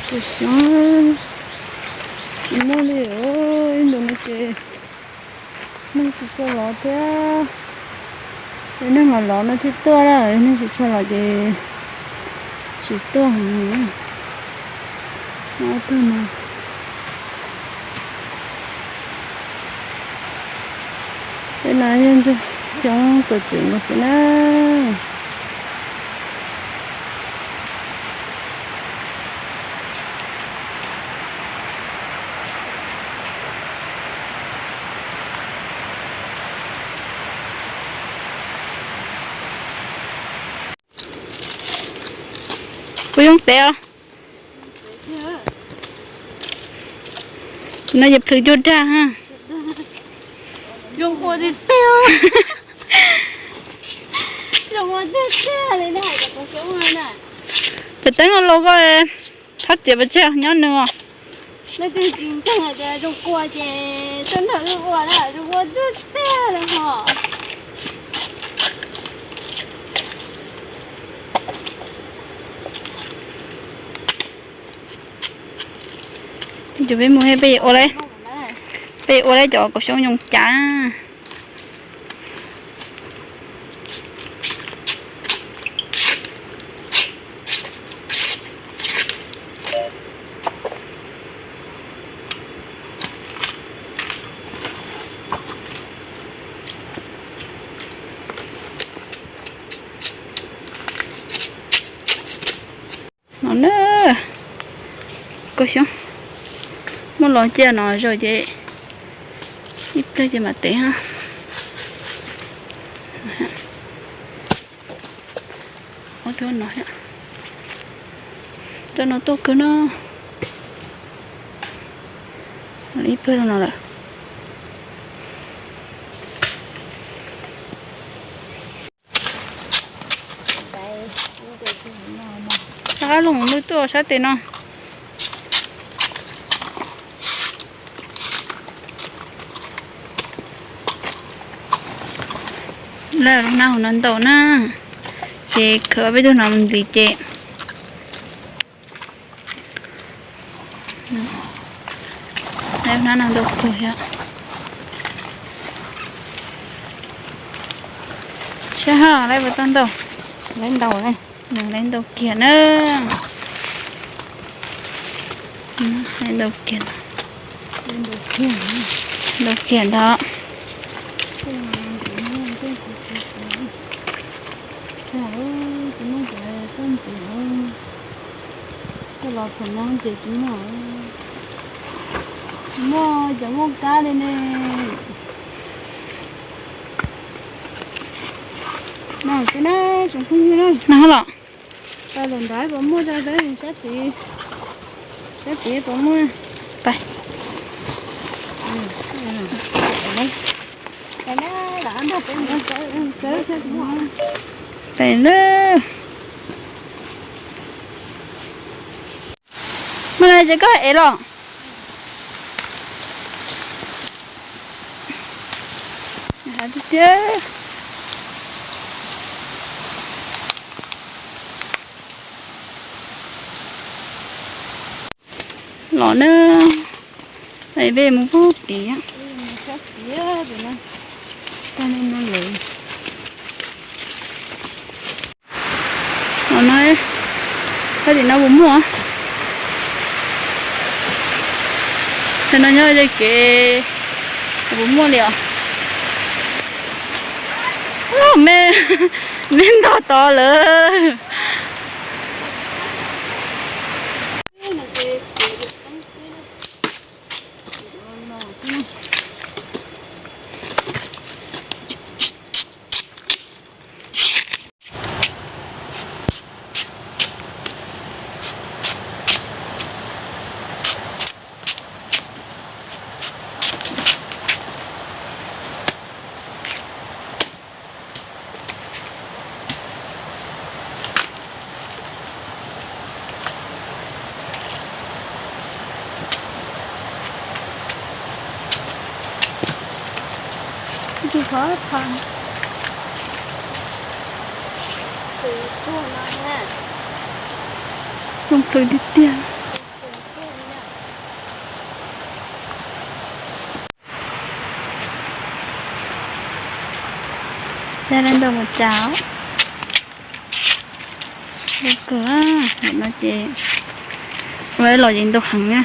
Kuv xyoob tsis muaj li, ib ntus no ces neeg tsis tshua lov thiab. Ces neeg lov lov no thiaj tuaj lawm, neeg tsis tshua lov ces tsis tuaj heev. Ob tug no. Tej no yog ntsuag xyoob tuam tsev nkaus xwb na. Puas yoo tev os? Tus no ces plhws cuag dag ha. Zoo ua tiag tiag. Zoo ua tiag tiag li na, hais cov kuv xyoob na. Cov teeb los koj thab tias pas tseg nyob nws os. Leej twg tsis ntseeg hais tias zoo ua ces tuaj nrog wb ua na, zoo ua tiag tiag li hos. Ces peb mus, peb ua, peb ua lawm cov kaum xyoob yoos cav. No na, kaum xyoob muab los cia no zog ces ib pliag ces mam tev ha. Ob tug no, tau no tuaj kawg no. Ib pliag no lawm. Rov qab los mus tuaj sab tes no. Lawv lub hnab hauv no ntau na, ces khawv peb tug no mus ntxiv ces. Lawv hnab no ntau kawg thiab. Saib ha, lawv puas tau ntau. Lawv ntau, lawv ntau kiag na. Lawv ntau kiag, ntau kiag ntag. Tsis muaj cov koj ntxiv, koj los phom no ces tsis muaj, tsis muaj cov muaj kab li ne. No xwb na tsoom phooj ywg na. No los. Tau lawm ntawd puas muaj, sab tid, sab tid puas muaj. Pais. Pais na. Muaj na ces koj ev los. Tiag tiag. Los na, peb mus pug tid. Los no, sab tim no puas muaj? Sab no nyob ze kev, puas muaj li os? Me, me ntog tod lawm. Zoo plhws tiag tiag. Ntau mus cas. Ntau kawg, no ces ua los yeej ntau heev na.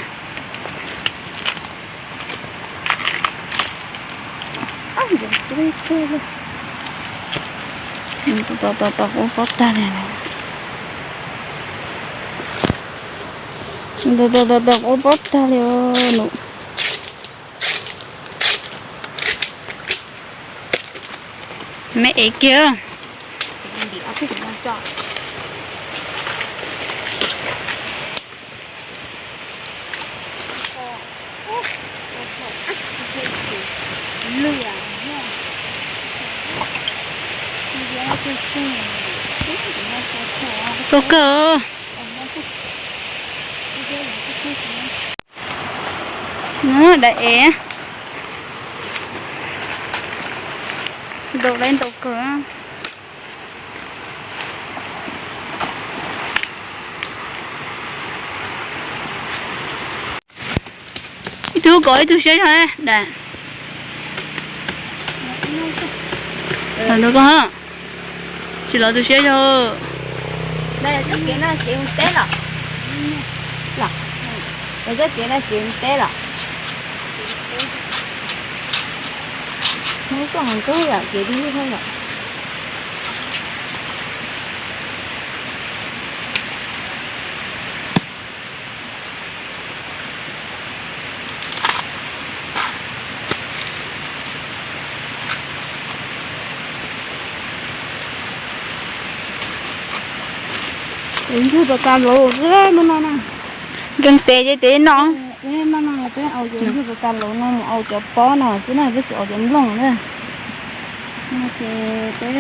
Tos tos tos tos ua pob tag li. Tos tos tos tos ua pob tag li nus. Me ev kiag. Kawg kawg. Daim ev. Ntau dai ntau kawg. Ib tug kov ib tug siab zog daim. Los nrog koj, tsis los tus siab zog. Txoj kev no kev mus teb los? Txoj kev no kev mus teb los? Muab koj hov ntsuag yom, kev dib dib yom. Ntsuag tas tas lauv xwb mas no na. Nkeeg tes ces tes no. Peb mas no peb au cov ntsuag tas tas lauv no mus au cov pob no xwb na, peb tsis au cov nplooj na. No ces peb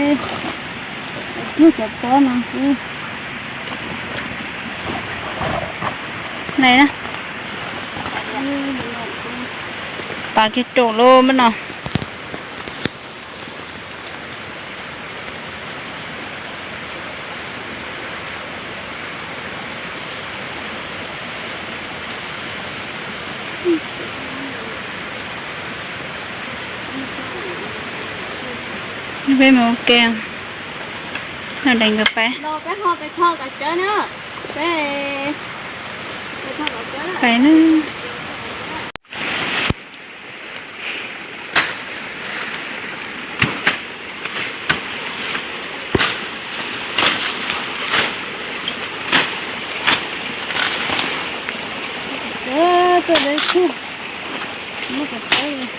ntsuag cov pob no xwb. Nai na. Pas kiag rau lub mas no. Peb mus ua ke, no deev nkawd pais. Pais na. Tuaj deb tsug, muab kav tsawb.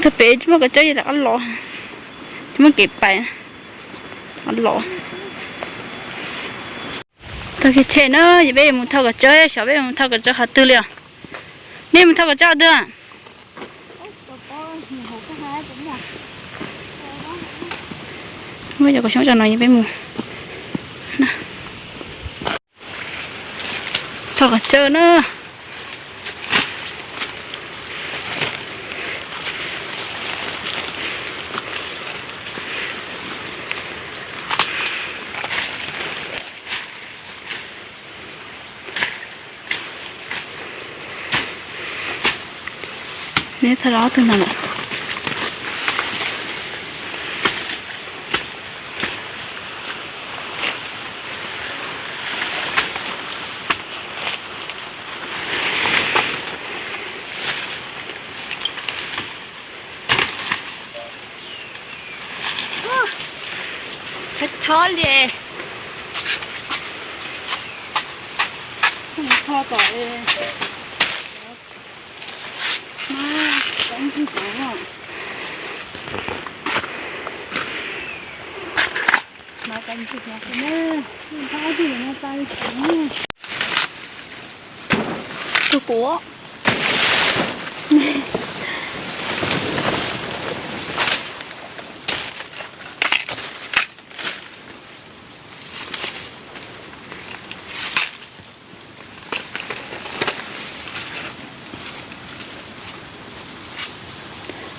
Tag pem tsis muaj kav tsawb ces rov qab los, tsis muaj kev pais, rov qab los. Tag kev tshem na, ces peb yuav mus thau kav tsawb, xyov peb yuav mus thau kav tsawb qhov twg li os. Nej mus thau kav tsawb qhov twg? Muab cov kaus xyoob tso no peb mus thau kav tsawb na. Neb thau los ob tug no lawm. Chob chob li. Tho tom, mas kav ntsis no, tag ib tug no tas li. Kuv.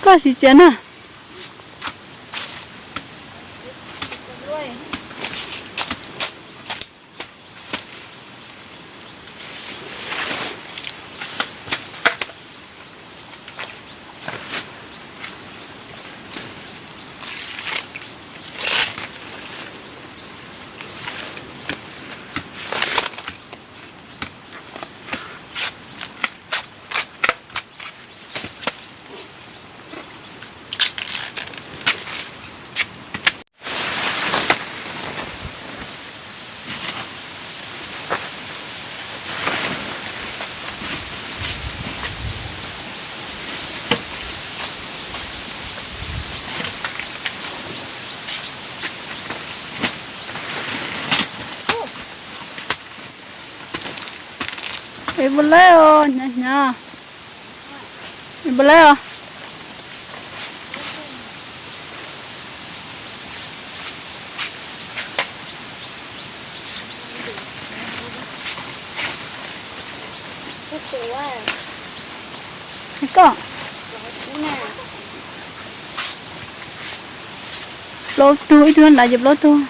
Koj siv txiav na. Es puas laib os, hnyav hnyav. Es puas laib os. Koj, plaub tug, ib tug nrad ces plaub tug.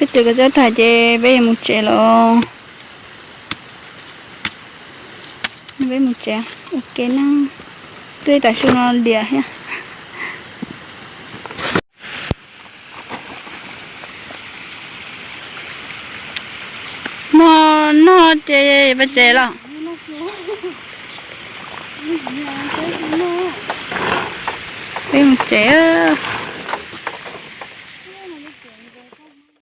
Peb tsev koj cov tham ces peb yuav mus tsev lawm. Peb mus tsev, ua ke na. Twb tam su no liam thiab. Hmo no ces peb tsev los. Peb mus tsev.